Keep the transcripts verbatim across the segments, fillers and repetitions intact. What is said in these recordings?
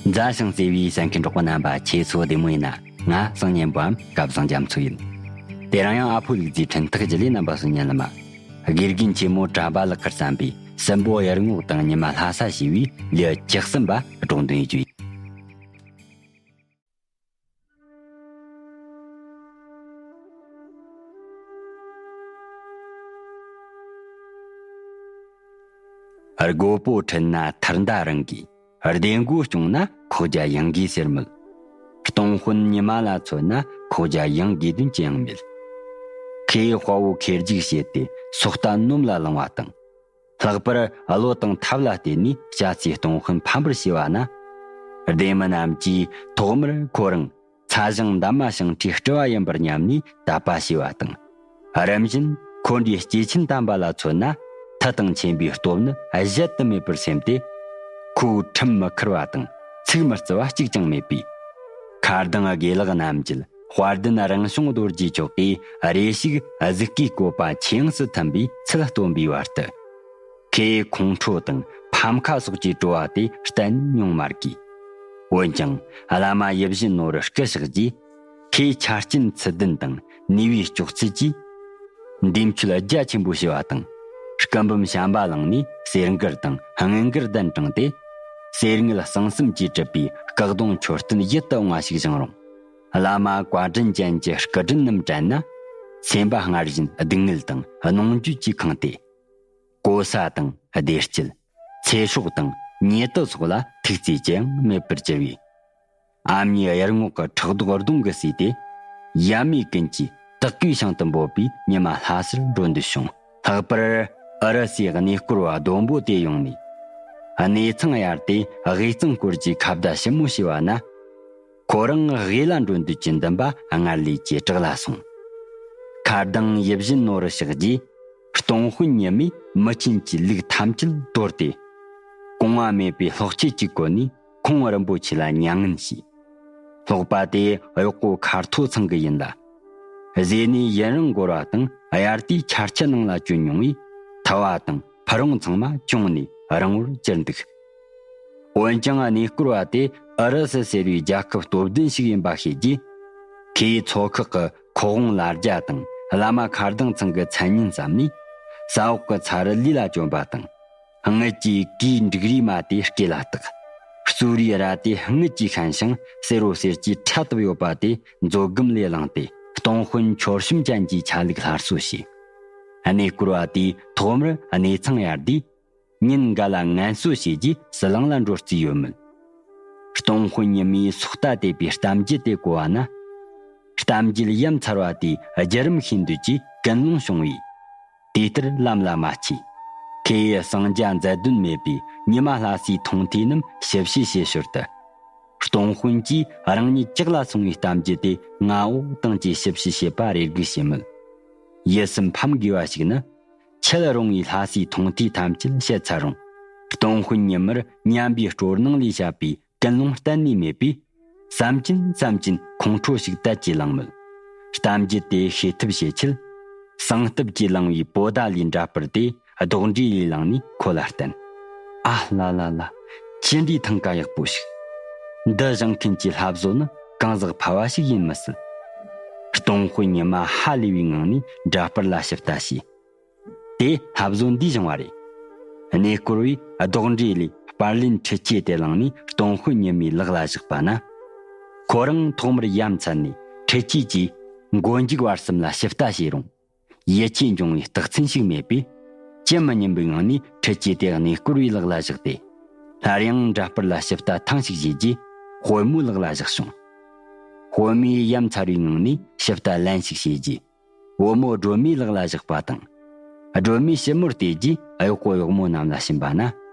མཛའ་ཞིང་བརྩེ་བའི་གསན་མཁན་གྲོགས་པོ་རྣམ་པ། ཁྱེད་ཚོ་བདེ་མོ་ཡིན་ན། ང་གསང་སྙན་པོའམ་སྐལ་བཟང་རྒྱ་མཚོ་ཡིན། དེ་རིང་ཡང་ཨ་ཕོ་ལུག་རྫིའི་འཕྲིན་ཐག་བརྒྱུད་ལས་རྣམ་པ་ཚོ་ཉན་ལ་མ། དགེ་རྒན་ཆེན་མོ་གྲྭ་པ་ལགས་ཀྱིས་བརྩམས་པའི་སྲིན་པོ་གཡུ་རྔོག་དང་ཉི་མ་ལྷ་ས་ཞེས་པའི་ལེའུ་བཅུ་གསུམ་པ་སྒྲོག་འདོན་ཞུ་ཡི། རྒོད་པོ་ཁྲིད་ན་ཐར་མདའ་རང་གིས། བདེ་མགོ་སྐྱོང་ན་ཁོག་རྒྱ་ཡངས་གི་ཟེར་མོད། སྟོང་དཔོན་ཉི་མ་ལ་མཚོན་ན་ཁོག་རྒྱ་ཡངས་དགོས་དོན་ཅི་ཡང་མེད། ཁོས་དཔའ་བོ་ཁེར་རྒྱུག་བྱས་ཏེ་སོག་རྟ་ནོམ་ལ་ལངས་པ་དང་། ལྷག་པར་བློ་དང་ཐབས་ལ་བརྟེན་ནས་སྐྱ་སེར་སྟོང་དཔོན་ཕམ་པར་བྱས་པ་ན། སྡེ་མི་རྣམས་ཀྱིས་ཐོག་མར་ཁོ་རང་ཚ་ཞིང་འདབ་མ་ཞིང་ཁྲའི་སྤྲུལ་བ་ཡིན་པར་སྙམ་ནས་དད་པ་བྱས་པ་དང་། རིམ་བཞིན་ཁོ་འདྲའི་སྐྱེས་ཆེན་དམ་པ་ལ་མཚོན་ན་མཐུ་དང་མཁྱེན་པའི་སྟོབས་ནི་གཞལ་དུ་མེད་པར་སེམས་ཏེ། ཁོའི་ཁྲིམས་མི་ཁུར་བ་དང་ཚིག་མི་བརྩི་བ་གཅིག་ཀྱང་མེད་པས། མཁར་དང་དགེ་ལགས་རྣམས་ཀྱིས་དཔལ་ལྡན་རང་བྱུང་རྡོ་རྗེ་མཆོག་གིས་རེ་ཞིག་གཟིགས་སྐུའི་བཀོད་པ་ཆེས་ཡོངས་སུ་ཐིམ་པའི་ཚུལ་སྟོན་པའི་བར་དུ། ཁོས་ཁོང་ཁྲོ་དང་ཕམ་ཁ་སོགས་ཀྱི་སྤྲོ་བ་དེ་གཏན་ནས་མྱོང་མ་དགོས། འོན་ཀྱང་བླ་མ་ཡིད་བཞིན་ནོར་བུ་སྐུ་གཤེགས་རྗེས། ཁོས་ཆ་རྐྱེན་ཚུལ་ལྡན་དང་ནུས་པའི་ལྕོགས་ཚུལ་གྱིས། འདེམས་སྤྱོད་རྒྱ་ཆེན་པོ་བྱས་པ་དང་། སྐུ་འབུམ་བྱམས་པ་བླངས་ནས་གསེར་མགུར་དང་དངུལ་མགུར་གདན་དྲངས་ཏེ། གསེར་དངུལ་གསང་གསུམ་གྱིས་གྲུབ་པའི་སྐུ་གདུང་མཆོད་རྟེན་ཡིད་དུ་འོང་བ་ཞིག་བཞེངས་རུང་། བླ་མ་བཀའ་དྲིན་ཅན་གྱི་སྐུ་དྲིན་རྣམས་དྲན་ན། སེམས་པ་སྔར་བཞིན་སྡུག་བསྔལ་དང་གནོང་འགྱོད་ཀྱིས་ཁེངས་ཏེ། གོ་ས་དང་བདེ་སྐྱིད། ཚེ་སྲོག་དང་ཉེ་དུ་སོགས་ལ་ཐུགས་བརྩེ་ཅི་ཡང་མེད་པར་གྱུར་བས། ཨ་མྱེས་གཡུ་རྔོག་གི་ཕྲག་དོག་གདོང་གིས་བསུས་ཏེ། ཡབ་མེས་ཀུན་གྱིས་དག་གུས་ཤིང་དུ་འབོད་པའི་ཉི་མ་ལྷ་སར་འགྲོ་འདོད་བྱུང་། ལྷག་པར་ཨུ་རུ་སུའི་གནས་སྐོར་བ་བདོན་པོ་དེ་ཡོང་ནས། གནས་ཚང་གཡར་ཏེ་དབུས་གཙང་སྐོར་གྱི་ཁ་བརྡ་ཞིབ་མོ་བྱས་པ་ན། ཁོ་རང་དབུས་ལ་འགྲོ་འདོད་ཀྱི་འདུན་པ་སྔར་ལས་ཇེ་དྲག་ལ་སོང་། མཁར་དང་ཡིད་བཞིན་ནོར་བུ་གཤེགས་རྗེས། སྟོང་དཔོན་ཉི་མས་མི་ཆེན་གྱི་ལུགས་ཐམས་ཅད་དོར་ཏེ། གོང་བ་མེད་པའི་སློག་ཆས་ཀྱིས་བཀོལ་ནས་ཁོང་རིན་པོ་ཆེ་ལ་མྱ་ངན་བྱས། སློག་པ་དེ་གཡོག་པོ་མཁར་ཐོ་ཚང་གི་ཡིན་ལ། བཟས་ནས་ཡུན་རིང་འགོར་བ་དང་། དབྱར་དུས་ཆར་ཆུ་ནང་ལ་བསྐྱོན་མྱོང་བས། ཐུ་བ་དང་ཕུ་རུང་ཚང་མ་གྱོང་ནས་རིང་བོར་གྱུར་འདུག། འོན་ཀྱང་གནས་སྐོར་བ་དེ་ཨུ་རུ་སུ་ཟེར་བའི་རྒྱལ་ཁབ་སྟོབས་ལྡན་ཞིག་ཡིན་པ་ཤེས་རྗེས། ཁོས་མཚོ་ཁག་གི་ཁོ་དབང་ལ་རྒྱ་དང་བླ་མ་མཁར་ལྡིང་ཚང་གི་མཚན་སྙན་བསམ་ནས། ས་འོག་གི་ཚ་རུ་ལུས་ལ་བཅོམ་པ་དང་། དངུལ་གྱི་གོས་འབྲུག་རིས་མ་དེ་སྐེ་ལ་བཏགས། གཙོ་རིའི་ར་དེ་དངུལ་གྱིས་བཤན་ཞིང་སེར་རོ་སེར་གྱི་ཁྲ་བཏབ་ཡོད་པ་དེ་མཛོད་སྒམ་ལས་བླངས་ཏེ། སྟོང་དཔོན་མཆོད་བཤམས་ཅན་གྱི་ཆ་ལུགས་སླར་གསོ་བྱས། གནས་སྐོར་བ་དེས་ཐོག་མར་གནས་ཚང་གཡར་དུས། ཉིན་འགའ་ལ་ངལ་གསོ་བྱས་རྗེས་ཟི་ལིང་ལ་འགྲོ་རྩིས་ཡོད་མོད། སྟོང་དཔོན་ཉི་མས་སོག་རྟ་དེད་པའི་གཏམ་རྒྱུད་དེ་གོ་བ་ན། གཏམ་རྒྱུད་ཡ་མཚར་བ་དེའི་བརྒྱུད་རིམ་ཤེས་འདོད་ཀྱི་ཀུན་སློང་བྱུང་བས། དེ་ལྟར་ལམ་ལ་མ་ཆས། ཁོས་གསང་རྒྱ་མཛད་དོན་མེད་པའི་ཉི་མ་ལྷ་སའི་མཐོང་ཐོས་རྣམས་ཞིབ་དཔྱད་བྱེད་ཞོར་དུ། སྟོང་དཔོན་གྱིས་རང་ཉིད་ཇག་ལ་སོང་བའི་གཏམ་རྒྱུད་དེ་ངའོ་དང་བཅས་ཞིབ་དཔྱད་བྱེད་པ་རེ་སྒུག་བྱེད་མོད། ཡིད་སེམས་ཕམ་དགོས་པ་ཞིག་ནི། ཁྱེད་རུང་བའི་ལྷ་སའི་མཐོང་ཐོས་ཐམས་ཅད་བཤད་ཚར་རུང་། སྟོང་དཔོན་ཉི་མར་ཉམས་པའི་སྤྲོ་སྣང་ལས་བྱས་པའི་ཀུན་སློང་གཏན་ནས་མེད་པས། བསམ་གྱིན་བསམ་གྱིན་ཁོང་ཁྲོ་ཞིག་དལ་གྱིས་ལངས་མོད། གཏམ་རྒྱུད་དེ་ཤེས་ཐབས་བྱེད་ཆེད། གསང་སྟབས་ཀྱིས་བླངས་པའི་པོ་ཏཱ་ལའི་འདྲ་པར་དེ་རྡོག་འདྲེ་ལས་བླངས་ནས་ཁོ་ལ་བསྟན། ཨ་ལ་ལ་ལ། ཅི་འདྲའི་ཐང་ག་ཡག་པོ་ཞིག། འདི་བཞེངས་མཁན་གྱི་ལྷ་བཟོ་ནི་གང་ཟག་ཕལ་བ་ཞིག་ཡིན་མི་སྲིད། སྟོང་དཔོན་ཉི་མ་ཧ་ལས་པའི་ངང་ནས་འདྲ་པར་ལ་ཞིབ་ལྟ་བྱས། དེ་ལྷ་བཟོ་འདིས་བཞེངས་པ་རེད། གནས་སྐོར་བས་རྡོག་འདྲེ་ལས་པར་ལེན་འཕྲུལ་ཆས་དེ་བླངས་ནས་སྟོང་དཔོན་ཉི་མའི་ལག་ལ་བཞག་པ་ན། ཁོ་རང་ཐོག་མར་ཡ་མཚན་ནས་འཕྲུལ་ཆས་ཀྱིས་མགོ་མཇུག་བར་གསུམ་ལ་ཞིབ་ལྟ་བྱས་རུང་། ཡིད་ཆེས་འབྱུང་བའི་རྟགས་མཚན་ཞིག་མེད་པས། ཅི་མི་སྙམ་པའི་ངང་ནས་འཕྲུལ་ཆས་དེ་གནས་སྐོར་བའི་ལག་ལ་བཞག་སྟེ། སླར་ཡང་འདྲ་པར་ལ་ཞིབ་ལྟ་ཐེངས་ཤིག་བྱས་རྗེས། དཔོན་མོའི་ལག་ལ་བཞག་བྱུང་། དཔོན་མོས་ཡ་མཚར་བའི་ངང་ནས་ཞིབ་ལྟ་ལན་ཞིག་བྱས་རྗེས། བུ་མོ་སྒྲོལ་མའི་ལག་ལ་བཞག་པ་དང་། སྒྲོལ་མས་ཞིབ་མོར་བལྟས་རྗེས་གཡོག་པོ་གཡོག་མོ་རྣམས་ལ་བྱིན་པ་ན།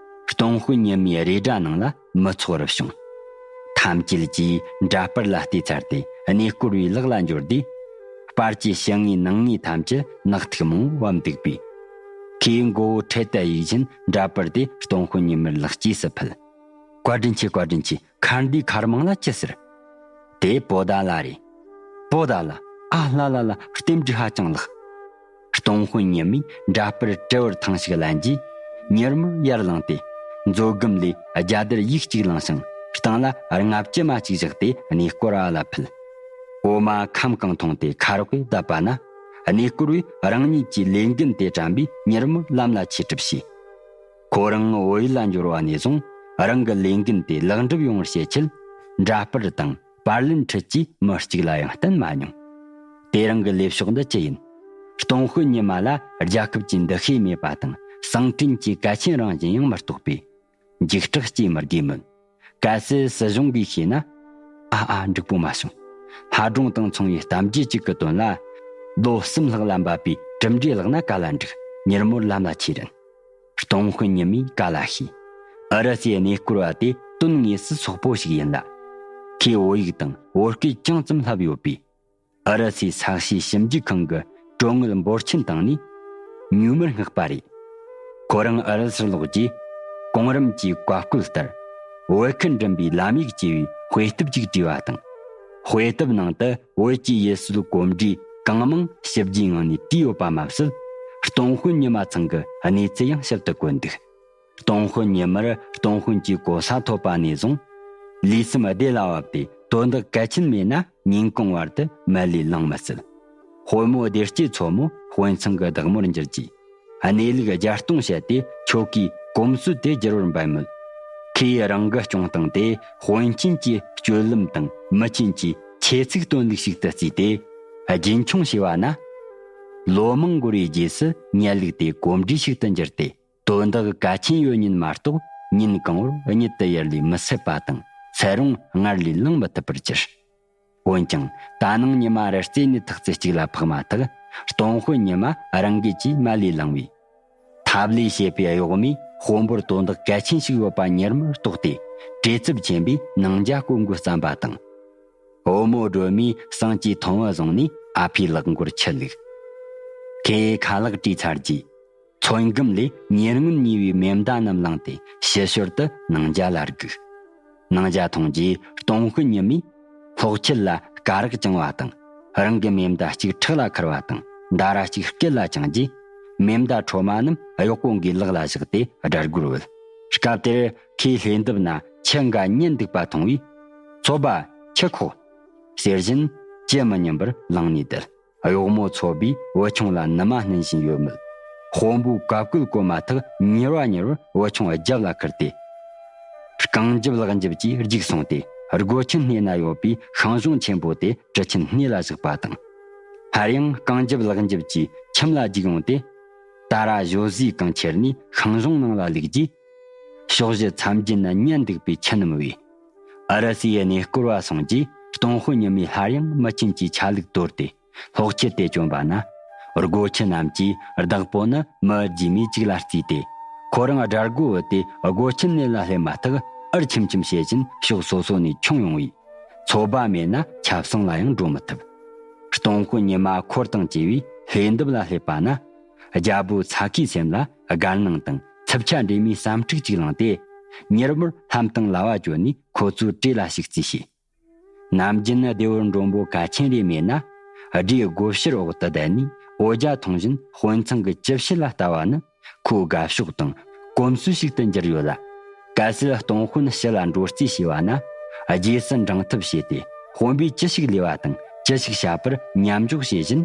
སྟོང་དཔོན་ཉི་མའི་རེ་སྒྲ་ནང་ལ་མི་ཚོགས་རུ་བྱུང་། ཐམས་ཅད་ཀྱིས་འདྲ་པར་ལ་བལྟས་ཚར་ཏེ་གནས་སྐོར་བའི་ལག་ལ་འབྱོར་དུས། པར་གྱི་ཕྱི་ངོས་ནང་ངོས་ཐམས་ཅད་ནག་ཐིག་མང་བོ་བབས་འདུག་པས། ཁོས་མགོ་བོ་འཕྲེད་དུ་གཡུག་བཞིན་འདྲ་པར་དེ་སྟོང་དཔོན་ཉི་མར་ལག་སྐྱེས་སུ་ཕུལ། བཀའ་དྲིན་ཆེ། བཀའ་དྲིན་ཆེ། མཁར་འདིའི་མཁར་མིང་ལ་ཅི་ཟེར། དེ་པོ་ཏཱ་ལ་རེད། པོ་ཏཱ་ལ། ཨ་ལ་ལ་ལ། རྟེན་འབྲེལ་ཧ་ཅང་ལེགས། སྟོང་དཔོན་ཉི་མས་འདྲ་པར་དྲི་བར་ཐེངས་ཤིག་ལན་རྗེས། མྱུར་མོར་ཡར་ལངས་ཏེ། མཛོད་སྒམ་ལས་རྒྱ་དར་ཡིག་གཅིག་བླངས་ཤིང་། སྟེང་ལ་ལྔ་བཅུ་མ་གཅིག་བཞག་སྟེ་གནས་སྐོར་བ་ལ་ཕུལ། འོ་མ་ཁམ་གང་འཐུང་སྟེ་ཁ་རོག་གིས་བསྡད་པ་ན། གནས་སྐོར་བས་རང་ཉིད་ཀྱི་ལས་འགན་དེ་དྲན་པས་མྱུར་མོར་ལམ་ལ་ཆས་གྲབས་བྱས། ཁོ་རང་བོད་ཡུལ་ལ་འབྱོར་བ་ནས་བཟུང་རང་གི་ལས་འགན་དེ་ལེགས་འགྲུབ་ཡོང་བར་བྱེད་ཆེད་འདྲ་པར་དང་པར་ལེན་ཁྲིད་ཀྱིས་མི་གཅིག་ལ་ཡང་བསྟན་མ་མྱོང་། དེ་རིང་གི་ལས་ཕྱོགས་འདི་ཅི་ཡིན། སྟོང་དཔོན་ཉི་མ་ལ་རྒྱལ་ཁབ་ཀྱི་འདུ་ཤེས་མེད་པ་དང་གསང་འཕྲིན་གྱི་གལ་ཆེན་རང་བཞིན་ཡང་མི་རྟོགས་པས། འཇིགས་སྐྲག་སྐྱེ་མི་དགོས་མོད། གལ་སྲིད་སྲིད་གཞུང་གིས་ཤེས་ན། ཨ་ཨ་འགྲིག་པོ་མ་བྱུང་། ལྷ་སྒྲུང་དང་མཚུངས་པའི་གཏམ་རྒྱུད་ཅིག་གི་དོན་ལ། ལོ་གསུམ་ལྷག་ལ་འབད་པའི་གྲུབ་འབྲས་ལག་ན་ག་ལ་འགྲིག་མྱུར་མོར་ལམ་ལ་ཆས་རན། སྟོང་དཔོན་ཉི་མས་ག་ལ་ཤེས། ཨུ་རུ་སུའི་གནས་སྐོར་བ་དེ་དོན་དངོས་སུ་སོག་པོ་ཞིག་ཡིན་ལ། ཁོས་བོད་ཡིག་དང་བོད་སྐད་ཅུང་ཙམ་བསླབས་ཡོད་པས། ཨུ་རུ་སུའི་ས་གཤིས་ཞིབ་འཇུག་ཁང་གི་གྲོན་དངུལ་འབོར་ཆེན་བཏང་ནས་ཉུལ་མར་མངགས་པ་རེད། ཁོ་རང་ཨུ་རུ་སུར་ལོག་རྗེས་གོང་རིམ་གྱི་བཀའ་བཀོད་ལྟར་བོད་ཁུལ་འགྲིམ་པའི་ལམ་ཡིག་ཅེས་པའི་དཔེ་དེབ་ཅིག་བྲིས་པ་དང་། དཔེ་དེབ་ནང་དུ་བོད་ཀྱི་ཡུལ་སྲོལ་གོམས་འདྲིས་གང་མང་ཞིབ་རྒྱས་ངང་ནས་བྲིས་ཡོད་པ་མ་ཟད། སྟོང་དཔོན་ཉི་མ་ཚང་གི་གནས་ཚུལ་ཡང་ཞིབ་ཏུ་བཀོད་འདུག་སྟོང་དཔོན་ཉི་མར་སྟོང་དཔོན་གྱི་གོ་ས་ཐོབ་པ་ནས་བཟུང་། ལུས་སེམས་བདེ་ལ་བབས་ཏེ་དོན་དག་གལ་ཆེན་མེད་ན་ཉིན་གང་བར་དུ་མལ་ལས་ལངས་མི་སྲིད། དཔོན་མོ་བདེ་སྐྱིད་མཚོ་མོ་དཔོན་ཚང་གི་བདག་མོར་འགྱུར་རྗེས། གནས་ལུགས་བརྒྱ་སྟོང་བཤད་དེ་ཁྱོད་ཀྱི་གོམས་སྲོལ་དེ་བསྒྱུར་བར་འབད་མོད། ཁོས་རང་གི་སྐྱོང་སྟངས་དེ་དཔོན་ཆེན་གྱི་སྤྱོད་ལམ་དང་མི་ཆེན་གྱི་ཆེ་ཚིག་སྟོན་ལུགས་ཤིག་ཏུ་བརྩིས་ཏེ། རྒྱུན་འཁྱོངས་བྱས་པ་ན། ལོ་མང་འགོར་བའི་རྗེས་སུ་ཉལ་ལུགས་དེ་གོམས་འདྲིས་ཤིག་ཏུ་འགྱུར་ཏེ། དོན་དག་གལ་ཆེན་ཡོད་ཉིན་མ་གཏོགས་ཉིན་གང་བོར་གཉིད་དུ་ཡུར་ལས་མི་སྲིད་པ་དང་ཚེ་རུང་སྔར་ལས་ལངས་མི་ཐུབ་པར་གྱུར། འོན་ཀྱང་ད་ནངས་ཉི་མ་རི་རྩེ་ནས་ཐག་ཚད་གཅིག་ལ་འཕགས་མ་ཐག་སྟོང་དཔོན་ཉི་མ་རང་འགུལ་གྱིས་མལ་ལས་ལངས་པས། ཐབས་ལས་བྱེད་པའི་གཡོག་མོས་དཔོན་པོར་དོན་དག་གལ་ཆེན་ཞིག་ཡོད་པ་མྱུར་མོར་རྟོགས་ཏེ་བྲེལ་འཚུབ་ཆེན་པོས་ནང་ཇ་བསྐོལ་འགོ་བརྩམས་པ་དང་། བུ་མོ་སྒྲོལ་མས་ཟངས་ཀྱི་ཐུང་བ་བཟུང་ནས་ཨ་ཕའི་ལག་མགོར་ཁྱི་བླུགས། ཁོས་ཁ་ལག་བཀྲུས་ཚར་རྗེས། ཚོད་འགམ་ལས་ཉེར་སྔོན་ཉོས་པའི་མེ་མདའ་རྣམས་བླངས་ཏེ་ཕྱི་ཞོར་དུ་ནང་ཇ་ལ་བསྒུགས། ནང་ཇ་འཐུང་རྗེས་སྟོང་དཔོན་ཉི་མས་སློག་ཁྱི་ལ་སྐ་རགས་བཅིངས་པ་དང་རང་གི་མེ་མདའ་གཅིག་ཕྲག་ལ་ཁུར་བ་དང་མདའ་ར་གཅིག་སྐེད་ལ་བཅིངས་རྗེས། མེ་མདའ་འཕྲོ་མ་རྣམས་གཡོག་པོ་འགའི་ལག་ལ་བཞག་སྟེ་དགྲ་སྒོར་བུད། སྐབས་དེར་ཁོས་ལྷས་འདབས་ན་ཁྱི་འགའ་ཉལ་འདུག་པ་མཐོང་བས། ཚོ་པ། ཁྱི་ཁོག་ཟེར་བཞིན་ཅི་མི་སྙམ་པར་ལངས་ནས་བསྡད། གཡོག་མོ་ཚོ་པས་བུ་ཆུང་ལ་ནུ་མ་སྣུན་བཞིན་ཡོད་མོད། དཔོན་པོའི་བཀའ་བཀོད་གོ་མ་ཐག་མྱུར་བ་མྱུར་བར་བུ་ཆུང་རྒྱབ་ལ་ཁུར་ཏེ། རྐང་རྒྱབ་ལག་འཇབ་ཀྱིས་རྒྱུགས་སོང་སྟེ་སྒོ་ཁྱི་སྣེ་ན་ཡོད་པའི་ཤིང་གཞོང་ཆེན་པོ་དེ་གྲུ་ཆེན་སྣེ་ལ་བཞག་པ་དང་། སླར་ཡང་རྐང་རྒྱབ་ལག་འཇབ་ཀྱིས་ཁྱིམ་ལ་རྒྱུགས་ཡོང་སྟེ། ད་ར་བཞོ་ཟིའི་གང་ཁྱེར་ནས་ཤིང་གཞོང་ནང་ལ་བླུགས་རྗེས། ཕྱོགས་བཞི་མཚམས་བརྒྱད་ན་ཉལ་འདུག་པའི་ཁྱི་རྣམས་བས། ཨ་ར་སི་ཡི་གནས་སྐོར་བ་སོང་རྗེས་སྟོང་དཔོན་ཉི་མས་སླར་ཡང་མི་ཆེན་གྱི་ཆ་ལུགས་དོར་ཏེ་སློག་ཁྱི་དེ་བཅོམ་པ་ན། སྒོ་ཁྱི་རྣམས་ཀྱིས་བདག་པོ་ནི་མི་རྗེས་མའི་གཅིག་ལ་བརྩིས་ཏེ། ཁོ་རང་དགྲ་སྒོ་བུད་དེ་སྒོ་ཁྱི་སྣེ་ལ་སླེབས་མ་ཐག་འུར་ཆིམ་ཆིམ་བྱེད་བཞིན་ཕྱོགས་སོ་སོ་ནས་མཆོང་ཡོང་བས། ཚོ་པ་མེད་ན་ཆབ་གསང་ལ་ཡང་འགྲོ་མི་ཐུབ། སྟོང་དཔོན་ཉི་མ་འཁོར་དང་བཅས་པས་ལྷས་འདབས་ལ་སླེབས་པ་ན། རྒྱལ་པོ་ཚ་ཁའི་སེམས་ལ་དགའ་སྣང་དང་འཚུབ་ཆ་འདྲེས་མའི་བསམ་འཁྲུག་ཅིག་ལངས་ཏེ། མྱུར་མོར་ལྷམ་དང་ལྭ་བ་གྱོན་ནས་ཁོ་ཚོའི་གྲས་ལ་ཞུགས་རྩིས་བྱས། ནམ་རྒྱུན་ནི་བདེ་བོར་མགྲོན་པོ་གལ་ཆེན་རེ་མེད་ན། སྦྲའི་སྒོ་ཕྱིར་འོག་ཏུ་བསྡད་ནས་འོ་ཇ་འཐུང་བཞིན་དཔོན་ཚང་གི་ཅི་བྱེད་ལ་ལྟ་བ་ནི། ཁོའི་དགའ་ཕྱོགས་དང་གོམས་སྲོལ་ཞིག་ཏུ་འགྱུར་ཡོད་ལ། གལ་སྲིད་སྟོང་དཔོན་ཕྱི་ལ་འགྲོ་རྩིས་བྱས་པ་ན། རྗེས་སུ་འབྲང་ཐབས་བྱས་ཏེ་དཔོན་པོས་ཅི་ཞིག་ལས་པ་དང་ཅི་ཞིག་བྱ་བར་མཉམ་འཇོག་བྱེད་བཞིན།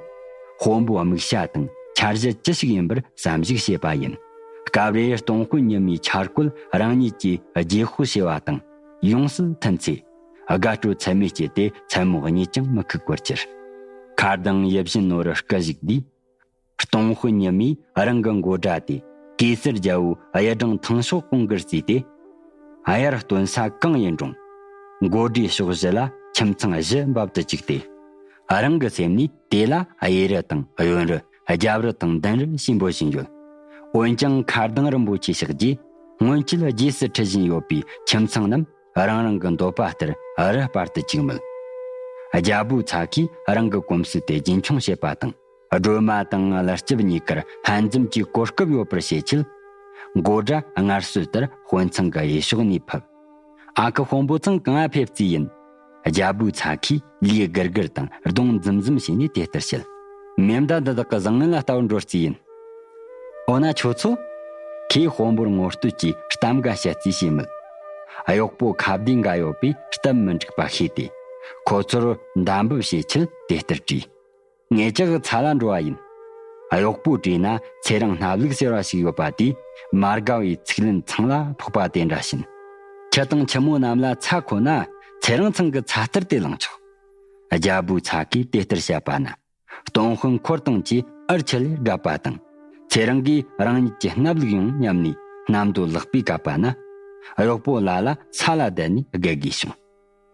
དཔོན་པོའི་དམིགས་བྱ་དང་འཆར་གཞི་ཅི་ཞིག་ཡིན་པར་བསམ་གཞིག་བྱེད་པ་ཡིན། སྐབས་རེར་སྟོང་དཔོན་ཉི་མའི་འཆར་བཀོད་རང་ཉིད་ཀྱིས་རྗེས་དཔོག་བྱས་པ་དང་ཡོངས་སུ་མཐུན་ཚེ། དགའ་སྤྲོ་ཚད་མེད་སྐྱེས་ཏེ་མཚན་མོ་གཉིད་ཀྱང་མི་ཁུག་པར་གྱུར། ཁ་གདངས་ཡིད་བཞིན་ནོར་སྐུ་བཞུགས་དུས། སྟོང་དཔོན་ཉི་མས་རང་གི་མགོ་སྦྲ་དེ་གེ་སར་རྒྱལ་པོའི་གཡུ་སྦྲང་ཐང་ཤོག་གོང་གུར་བརྩིས་ཏེ། གཡར་སྟོན་ས་གང་ཡིན་རུང་། མགོ་སྦྲའི་ཕྱོགས་བཞི་ལ་ཁྱིམ་ཚང་བཞི་འབབ་ཏུ་བཅུག་སྟེ། རང་གི་སེམས་ནས་དེ་ལ་གཡས་རུ་དང་གཡོན་རུ་རྒྱབ་རུ་དང་མདུན་རུ་ཞེས་འབོད་བཞིན་ཡོད། འོན་ཀྱང་ཁ་གདངས་རིན་པོ་ཆེ་ཞག་རྗེས་སྔོན་ཆད་རྗེས་སུ་ཁྲིད་བཞིན་ཡོད་པའི་ཁྱིམ་ཚང་རྣམས་རང་རང་གི་འདོད་པ་ལྟར་རུ་སྤར་དུ་བཅུག་མོད། རྒྱལ་པོའི་ཚ་ཁས་རང་གི་གོམས་སྲོལ་དེ་རྒྱུན་འཁྱོངས་བྱེད་པ་དང་། སྒྲོལ་མ་དང་ཀླུ་སྐྱིབས་གཉིས་ཀར་ལྷན་འཛོམས་ཀྱི་གོ་སྐབས་ཡོད་པར་བྱེད་ཆེད། མགོ་སྦྲ་སྔར་སྲོལ་ལྟར་དཔོན་ཚང་གི་གཡས་ཕྱོགས་ནས་ཕུབ། ཨ་ཁུ་དཔོན་པོ་ཚང་གང་ང་ཕེབས་རྩིས་ཡིན། རྒྱལ་པོའི་ཚ་ཁས་ལུས་སྒུར་སྒུར་དང་གདོང་འཛུམ་འཛུམ་བྱས་ནས་དེ་ལྟར་བཤད། མེ་མདའ་འདི་དག་གི་བཟང་ངན་ལ་ལྟ་བར་འགྲོ་རྩིས་ཡིན། འོ་ན་ཁྱོད་ཚོ། ཁོས་དཔོན་པོར་ངོ་བསྟོད་ཀྱི་གཏམ་འགའ་བཤད་རྩིས་བྱས་མོད། གཡོག་པོ་ཁ་བདེ་འགའ་ཡོད་པས་སྟབས་མི་འགྲིག་པ་ཤེས་ཏེ། ཁོ་ཚོར་འདའ་འབུབ་བྱེད་ཆེད་དེ་ལྟར་བྲིས། ངེད་ཅག་ཚ་ལ་འགྲོ་བ་ཡིན། གཡོག་པོ་བྲོས་ན་ཚེ་རིང་སྣབས་ལུག་ཟེར་བ་ཞིག་ཡོད་པ་དེས་མ་དགའ་བའི་ཚིག་ལན་ཚང་ལ་ཕོག་པ་དེ་འདྲ་བྱིན། ཁྱི་དང་ཁྱི་མོ་རྣམས་ལ་ཚྭ་མཁོ་ན་ཚེ་རིང་ཚང་གི་ཚྭ་གཏེར་དེ་བླངས་ཆོག། རྒྱལ་པོའི་ཚ་གིས་དེ་ལྟར་བཤད་པ་ན། སྟོང་དཔོན་འཁོར་དང་བཅས་ཨར་ཆི་ལས་དགའ་བ་དང་། ཚེ་རིང་གིས་རང་ཉིད་ཀྱི་སྣབས་ལུག་ཡོང་སྙམ་ནས་སྣམ་དོ་ལག་པས་བཀབ་པ་ན། གཡོག་པོ་ལ་ལ་ས་ལ་བསྡད་ནས་དགའ་དགའ་བྱུང་།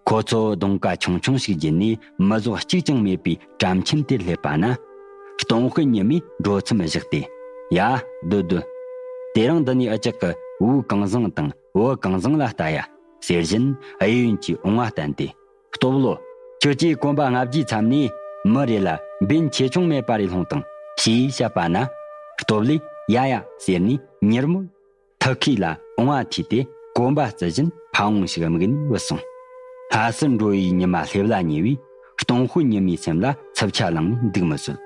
ཁོ་ཚོ་གདོང་ཀ་ཆུང་ཆུང་ཞིག་བརྒྱུད་ནས་མི་ཟོག་གཅིག་ཀྱང་མེད་པའི་གྲམ་ཆེན་དེར་སླེབས་པ་ན། སྟོང་དཔོན་ཉི་མས་འགྲོ་མཚམས་བཞག་སྟེ། ཡ། སྡོད་སྡོད། དེ་རིང་འདི་ནས་ཨ་ཅག་གི་བུ་གང་བཟང་དང་བུ་གང་བཟང་ལ་ལྟ་ཡ། ཟེར་བཞིན་གཡས་གཡོན་གྱི་ཨོང་བ་བསྟན་ཏེ། སྟོབས་ལོ། ཁྱོད་ཀྱིས་གོམ་པ་ལྔ་བརྒྱའི་མཚམས་ནས་མི་རེ་ལ་འབེན་ཆེ་ཆུང་མེད་པ་རེ་སློང་དང་ཞེས་བཤད་པ་ན། སྟོབས་ལས་ཡ་ཡ་ཟེར་ནས་མྱུར་མོར་ཐུ་ཁུག་ལ་ཨོང་བ་ཐུས་ཏེ་གོམ་པ་བརྩི་བཞིན་ཕ་བོང་ཞིག་དམིགས་ནས་བུད་སོང་། ལྷ་སར་འགྲོ་བའི་ཉི་མ་སླེབས་ལ་ཉེ་བས་སྟོང་དཔོན་ཉི་མའི་སེམས་ལ་འཚུབ་ཆ་ལངས་ནས་འདུག་མི་བཟོད།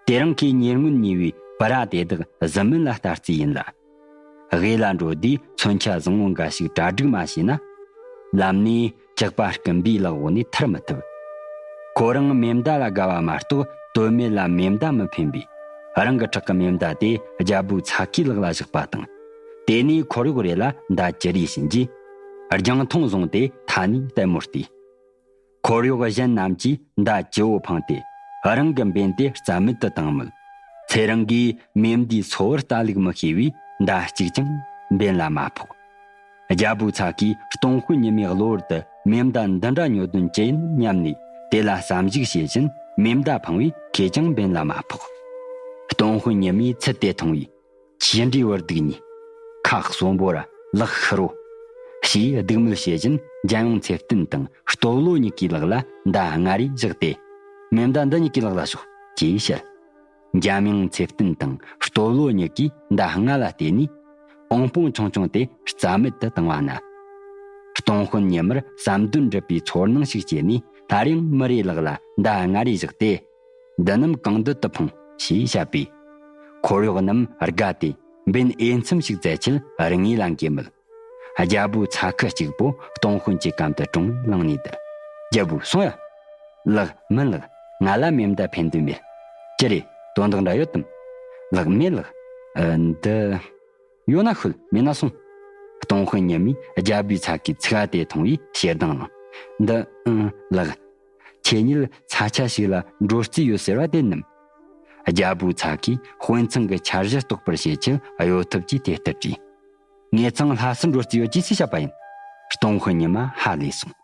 དེ་རིང་ཁོས་ཉེ་སྔོན་ཉོས་པའི་པུ་ར་དེ་དག་གཟི་སྨན་ལ་ལྟ་རྩིས་ཡིན་ལ། དབུས་ལ་འགྲོ་དུས་མཚོན་ཆ་བཟང་བོ་འགའ་ཞིག་གྲ་སྒྲིག་མ་བྱས་ན། ལམ་ནས་ཇག་པ་རྐུན་པོའི་ལག་འོག་ནས་ཐར་མི་ཐུབ། ཁོ་རང་མེ་མདའ་ལ་དགའ་བ་མ་གཏོགས་དོན་མེད་ལ་མེ་མདའ་མི་འཕེན་པས། རང་གི་ཕྲག་གི་མེ་མདའ་དེ་རྒྱལ་པོའི་ཚ་ཁའི་ལག་ལ་བཞག་པ་དང་། དེ་ནས་འཁོར་གཡོག་རེ་ལ་མདའ་ཅི་རེ་བྱིན་རྗེས། རྒྱང་མཐོང་བཟུང་སྟེ་མཐའ་ནས་ལྟད་མོ་བལྟས། འཁོར་གཡོག་གཞན་རྣམས་ཀྱིས་མདའ་ཇི་བོ་འཕངས་ཏེ་རང་གི་འབེན་དེ་རྩ་མེད་དུ་བཏང་མོད། ཚེ་རིང་གིས་མེ་མདའི་སོ་བར་ལྟ་ལུགས་མི་ཤེས་པས་མདའ་གཅིག་ཀྱང་འབེན་ལ་མ་ཕོག། རྒྱལ་པོའི་ཚ་གིས་སྟོང་དཔོན་ཉི་མའི་གློ་བུར་དུ་མེ་མདའ་འདི་འདྲ་ཉོ་དོན་ཅི་ཡིན་སྙམ་ནས་དེ་ལ་བསམ་གཞིག་བྱེད་བཞིན་མེ་མདའ་འཕངས་པས་ཁོས་ཀྱང་འབེན་ལ་མ་ཕོག། སྟོང་དཔོན་ཉི་མའི་ཚུལ་དེ་མཐོང་བས། ཆེ་འབྲིའི་བུ་སྡུག་ཉེས། ཁ་གསོན་པོ་ར་ལག་ཤི་རོ། ཞེས་སྡིགས་དམོད་བྱེད་བཞིན་འཇམ་དབྱངས་ཚེ་བརྟན་དང་སྟོབས་ལོ་གཉིས་ཀྱི་ལག་ལ་མདའ་ལྔ་རེ་བཞག་སྟེ། མེ་མདའ་འདི་གཉིས་ཀྱི་ལག་ལ་ཞོག་ཅེས་བཤད། འཇམ་དབྱངས་ཚེ་བརྟན་དང་སྟོབས་ལོ་གཉིས་ཀྱིས་མདའ་ལྔ་ལ་བརྟེན་ནས་ཨོང་སྤོང་ཆུང་ཆུང་དེ་རྩ་མེད་དུ་བཏང་བ་ན། སྟོང་དཔོན་ཉི་མར་བསམ་དོན་འགྲུབ་པའི་ཚོར་སྣང་ཞིག་སྐྱེས་ནས་སླར་ཡང་མི་རེའི་ལག་ལ་མདའ་ལྔ་རེ་བཞག་སྟེ། འདི་རྣམས་གང་འདོད་དུ་འཕངས་ཞེས་བཤད་པས། འཁོར་གཡོག་རྣམས་དགའ་སྟེ་འབེན་འོས་འཚམ་ཞིག་བཙལ་ཆེད་རིང་ངེ་ལ་འགྱེལ་མོད། རྒྱལ་པོའི་ཚ་ཁུ་གཅིག་པོ་སྟོང་དཔོན་གྱི་གམ་དུ་དྲོངས་ལངས་ནས་བསྡད། རྒྱལ་པོ་སོང་ཡ། ལགས་མིན་ལགས། ང་ལ་མེ་མདའ་འཕེན་འདོད་མེད། ཅི་རེད། དོན་དག་འདྲ་ཡོད་དམ། ལགས་མེད་ལགས། ཨ། འདི། ཡོད་ན་ཤོད། མེད་ན་སོང་། སྟོང་དཔོན་ཉི་མས་རྒྱལ་པོའི་ཚ་ཁའི་ཚིག་དེ་མཐོང་བས་ཞེ་སྡང་ལངས། འདི། ཨང་། ལགས། ཁྱེད་ཉིད་ས་ཆ་ཞིག་ལ་འགྲོ་རྩིས་ཡོད་ཟེར་བ་བདེན་ནམ། རྒྱལ་པོའི་ཚ་ཁས་དཔོན་ཚང་གི་འཆར་གཞི་རྟོགས་པར་བྱེད་ཆེད་གཡོ་ཐབས་ཀྱིས་དེ་ལྟར་དྲིས། ངེད་ཚང་ལྷ་སར་འགྲོ་རྩིས་ཡོད་ཅེས་སུས་བཤད་པ་ཡིན། སྟོང་དཔོན་ཉི་མ་ཧ་ལས་སོང་།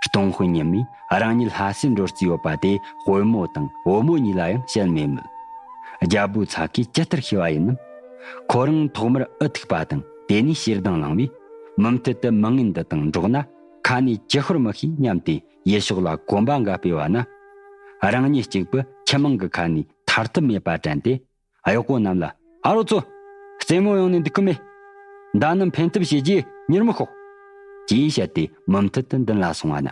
སྟོང་དཔོན་ཉི་མས་རང་ཉིད་ལྷ་སར་འགྲོ་རྩིས་ཡོད་པ་དེ་དཔོན་མོ་དང་བུ་མོ་གཉིས་ལ་ཡང་བཤད་མེད་མོད། རྒྱལ་པོའི་ཚ་ཁས་ཇི་ལྟར་ཤེས་པ་ཡིན་ནམ། ཁོ་རང་ཐོག་མར་ཨུ་ཐུག་པ་དང་དེ་ནས་ཞེ་སྡང་ལངས་པས། མུ་མཐུད་དུ་མི་ངན་འདི་དང་འགྲོགས་ན་ཁ་ནས་ཅི་ཤོར་མི་ཤེས་སྙམ་སྟེ་ཡུལ་ཕྱོགས་ལ་གོམ་པ་འགའ་སྤོས་པ་ན། རང་ཉིད་གཅིག་པུ་ཁྱི་མང་གི་ཁ་ནས་ཐར་ཐབས་མེད་པ་དྲན་ཏེ། གཡོག་པོ་རྣམས་ལ། ཨ་རོགས་ཚོ། རྩེད་མོ་ཡོང་ནས་འདུག་གི་མེད། མདའ་རྣམས་འཕེན་ཐབས་བྱས་རྗེས་མྱུར་མི་ཤོག་ཅེས་བཤད་དེ་མུ་མཐུད་དུ་མདུན་ལ་སོང་བ་ན།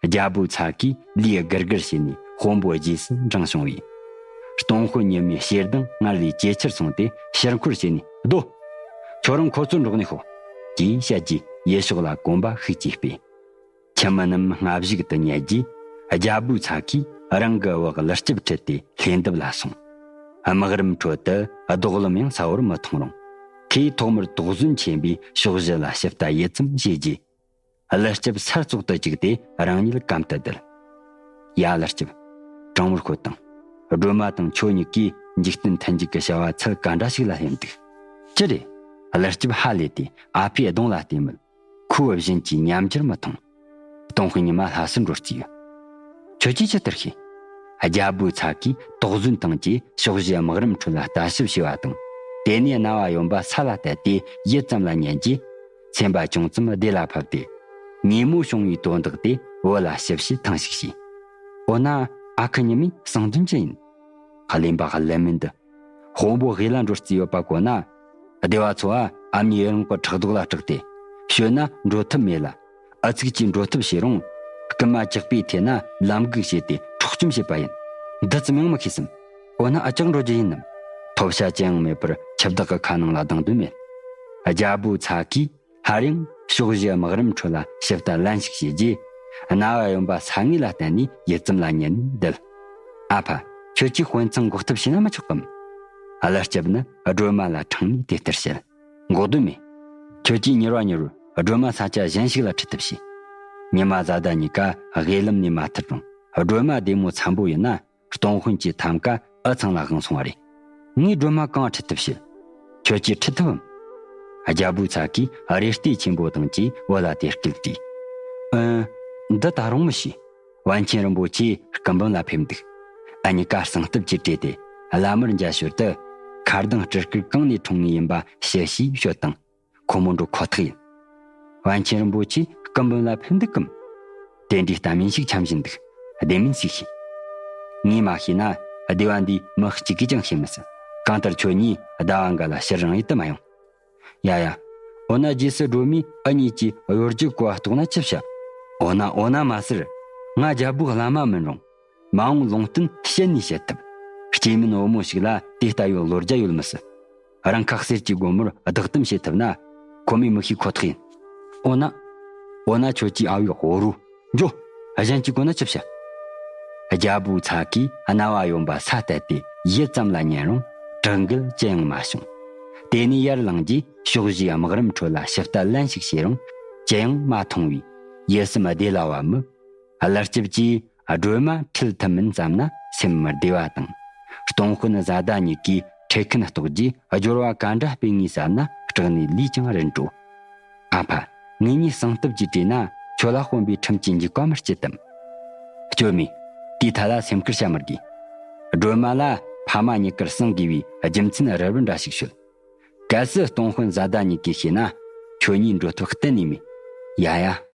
རྒྱལ་པོའི་ཚ་ཁས་ལུས་སྒུར་སྒུར་བྱས་ནས་དཔོན་པོ་རྗེས་སུ་འབྲངས་བྱུང་བས། སྟོང་དཔོན་ཉི་མའི་ཞེ་སྡང་སྔར་ལས་ཇེ་ཆེར་སོང་སྟེ་ཕྱིར་འཁོར་བྱས་ནས། སྡོད། ཁྱོད་རང་ཁོ་ཚོར་འགྲོགས་ནས་ཤོག་ཅེས་བཤད་རྗེས་ཡུལ་ཕྱོགས་ལ་གོམ་པ་ཤུགས་ཀྱིས་སྤོས། ཁྱིམ་མི་རྣམས་སྔ་གཞུག་ཏུ་ཉལ་རྗེས། རྒྱལ་པོའི་ཚ་ཁས་རང་གི་བུ་ཀླུ་སྐྱིབས་ཁྲིད་དེ་ལྷས་འདབས་ལ་སོང་། དམག་རིམ་ཁྲོད་དུ་རྡོག་ལམ་ཡང་གསལ་བོར་མི་མཐོང་རུང་། ཁོས་ཐོག་མར་དོགས་ཟོན་ཆེན་པོས་ཕྱོགས་བཞི་ལ་ཞིབ་ལྟ་ཡུད་ཙམ་བྱས་རྗེས། ཀླུ་སྐྱིབས་སར་ཙོག་ཏུ་བཅུག་སྟེ་རང་ཉིད་གམ་དུ་བསྡད། ཡ་ཀླུ་སྐྱིབས། དྲང་མོར་ཤོད་དང་། སྒྲོལ་མ་དང་ཁྱོད་གཉིས་ཀས་འཇིག་རྟེན་མཐུན་འཇུག་གི་བྱ་བ་ཚུལ་ག་འདྲ་ཞིག་ལ་སླེབས་འདུག་ཅི་རེད། ཀླུ་སྐྱིབས་ཧ་ལས་ཏེ་ཨ་ཕའི་གདོང་ལ་བལྟས་མོད། ཁོའི་བཞིན་གྱི་ཉམས་འགྱུར་མི་མཐོང་། སྟོང་དཔོན་ཉི་མ་ལྷ་སར་འགྲོ་རྩིས་ཡོད། ཁྱོད་ཀྱིས་ཇི་ལྟར་ཤེས། རྒྱལ་པོའི་ཚ་ཁས་དོགས་ཟོན་བཏང་རྗེས་ཕྱོགས་བཞིའི་དམག་རིམ་ཁྲོད་ལ་ལྟ་ཞིབ་བྱས་པ་དང་། དེ་ནས་རྣ་བ་གཡོན་པ་ས་ལ་གཏད་དེ་ཡུད་ཙམ་ལ་ཉན་རྗེས། སེམས་པ་ཅུང་ཙམ་བདེ་ལ་ཕབ་སྟེ། ཉིན་མོ་བྱུང་བའི་དོན་དག་དེ་བུ་ལ་ཞིབ་བཤད་ཐེངས་ཤིག་བྱས། འོ་ན་ཨ་ཁུ་ཉི་མས་གསང་དོན་ཅི་ཡིན། གླེན་པ་གླེན་མིན་དུ། དཔོན་པོ་དབུས་ལ་འགྲོ་རྩིས་ཡོད་པ་གོ་ན། སྡེ་བ་ཚོ་བ་ཨ་མྱེས་ཡུལ་ལུང་གི་ཕྲག་དོག་ལ་སྐྲག་སྟེ། བྱོན་ན་འགྲོ་ཐབས་མེད་ལ། ཨུ་ཚུགས་ཀྱིས་འགྲོ་ཐབས་བྱས་རུང་། རྐུན་མ་ཇག་པས་ཐེ་ན་ལམ་སྒུག་བྱས་ཏེ་འཕྲོག་བཅོམ་བྱེད་པ་ཡིན། འདི་ཙམ་ཡང་མི་ཤེས་སམ། འོ་ན་ཨ་ཅག་འགྲོ་རྒྱུ་ཡིན་ནམ། ཐོབ་བྱ་ཅི་ཡང་མེད་པར་འཆི་བདག་གི་ཁ་ནང་ལ་ལྡང་དོན་མེད། རྒྱལ་པོའི་ཚ་ཁས་ སླར་ཡང་ཕྱོགས་བཞིའི་དམག་རིམ་ཁྲོད་ལ་ཞིབ་ལྟ་ལན་ཞིག་བྱས་རྗེས། རྣ་བ་གཡོན་པ་ས་ངོས་ལ་བསྟན་ནས་ཡིད་ཙམ་ལ་ཉན་ནས་བསྡད། ཨ་ཕ། ཁྱོད་ཀྱིས་དཔོན་ཚང་འགོག་ཐབས་བྱས་ན་མི་ཆོག་གམ། ཀླུ་སྐྱབས་ནི་སྒྲོལ་མ་ལ་འཕྲང་ནས་དེ་ལྟར་བཤད། འགོག་དོན་མེད། ཁྱོད་ཀྱིས་མྱུར་བ་མྱུར་བར་སྒྲོལ་མ་ས་ཆ་གཞན་ཞིག་ལ་ཁྲིད་ཐབས་བྱས། ཉི་མ་བཟའ་ཟླ་གཉིས་ཀ་དབུས་ལམ་ནས་མ་ཐར་རུང་སྒྲོལ་མ་བདེ་མོ་འཚམ་པོ་ཡིན་ན། སྟོང་དཔོན་གྱིས་ཐམ་ཀ་འུ་ཚང་ལ་དབང་སོང་བ་རེད། ངས་སྒྲོལ་མ་གང་ཁྲིད་ཐུབ་ཤེས། ཁྱོད་ཀྱིས་ཁྲིད་ཐུབ་བམ། རྒྱལ་པོའི་ཚ་གིས་རེ་ལྟོས་ཆེན་པོ་དང་བཅས་བུ་ལ་དེ་སྐད་དྲིས། ཨ། འདི་ད་རུང་མི་ཤེས། པཎ་ཆེན་རིན་པོ་ཆེ་སྐུ་འབུམ་ལ་ཕེབས་འདུག་ཨ། གཉིས་ཀ་གསང་སྟབས་ཀྱིས་བྲོས་ཏེ་བླ་མར་མཇལ་ཞོར་དུ། མཁར་གདང་སྤྲུལ་སྐུ་གང་ནས་འཁྲུངས་ངེས་ཡིན་པ་ཞུ་ཞེས་ཤོད་དང་། ཁོ་མོ་འགྲོ་ཁོ་ཐག་ཡིན། པཎ་ཆེན་རིན་པོ་ཆེ་སྐུ་འབུམ་ལ་ཕེབས་འདུག་གམ། དེ་འདྲའི་གཏམ་ཡིན་ཞིག་འཆམ་བཞིན་འདུག་བདེན་མིན་ཞིག་ཤེས། ངས་མ་ཤེས་ན་སྡེ་བ་འདིའི་མི་གཅིག་གིས་ཀྱང་ཤེས་མི་སྲིད། གང་ལྟར་ཁྱོད་གཉིས་ཟླ་བ་འགའ་ལ་ཕྱིར་རང་ཡུལ་དུ་མ་ཡོང་། ཡ་ཡ། འོ་ན་རྗེས་སུ་སྒྲོལ་མས་འུ་གཉིས་ཀྱི་གཡོ་སྒྱུ་གོ་བ་རྟོགས་ན་ཅི་བྱ། འོ་ན་འོ་ན་མ་ཟེར། ང་རྒྱལ་པོའི་བླ་མ་མིན་རུང་། མ་འོངས་ལུང་བསྟན་བཤད་ནས་བཤད་ཐུབ། སྐྱེས་དམན་བུ་མོ་ཞིག་ལ་དེ་ལྟ་བུའི་བློ་རྒྱ་ཡོད་མི་སྲིད། རང་ཁ་གསེར་གྱི་སྒོ་མོར་བདག་གཏམ་བྱེད་ཐུབ་ན། ཁོ་མོས་མི་ཤེས་ཁོ་ཐག་ཡིན། འོ་ན། འོ་ན་ཁྱོད་ཀྱིས་ཨ་བའི་དབོ་རུ། འགྱོ། གཞན་གྱིས་གོ་ན་ཅི་བྱ། རྒྱལ་པོའི་ཚ་གིས་རྣ་བ་གཡོན་པ་ས་བལྟས་ཏེ་ཡིད་ཙམ་ལ་ཉན་རུང་དྲག་འགུལ་ཅི་ཡང་མ་བྱུང་། དེ་ནས་ཡར་ལངས་རྗེས་ཕྱོགས་བཞིའི་དམག་རིམ་ཁྲོད་ལ་ཞིབ་ལྟ་ལན་ཞིག་བྱས་རུང་ཅི་ཡང་མ་མཐོང་བས་ཡིད་སེམས་བདེ་སླ་བ་མི། ཀླུ་སྐྱབས་ཀྱིས་སྒྲོལ་མ་ཁྲིད་ཐུབ་མིན་བསམ་ན་སེམས་མི་བདེ་བ་དང་། སྟོང་དཔོན་བཟའ་ཟླ་གཉིས་ཀས་ཁྲིད་མཁན་རྟོགས་རྗེས་སྦྱོར་བ་ག་འདྲ་སྤེལ་ངེས་བསམ་ན་སྐྲག་ནས་ལུས་ཀྱང་རན་འགྲོ། ཨ་ཕ། ངེད་གཉིས་གསང་སྟབས་ཀྱིས་བྲོས་ན་ཁྱོད་ལ་དཔོན་པོའི་ཁྲིམས་ཀྱིས་འཇིགས་པ་མི་སྐྱེད་དམ། སྐྱོན་མེད། དེའི་ཐད་ལ་སེམས་ཁུར་བྱ་མི་དགོས། སྒྲོལ་མ་ལ་ཕ་མ་གཉིས་ཀར་གསང་དགོས་པའི་རྒྱུ་མཚན་རིལ་བུ་འདྲ་ཞིག་ཤོད། གལ་སྲིད་སྟོང་དཔོན་བཟའ་ཟླ་གཉིས་ཀས་ཤེས་ན་ཁྱོད་གཉིས་འགྲོ་ཐབས་གཏན་ནས་མེད། ཡ་ཡ།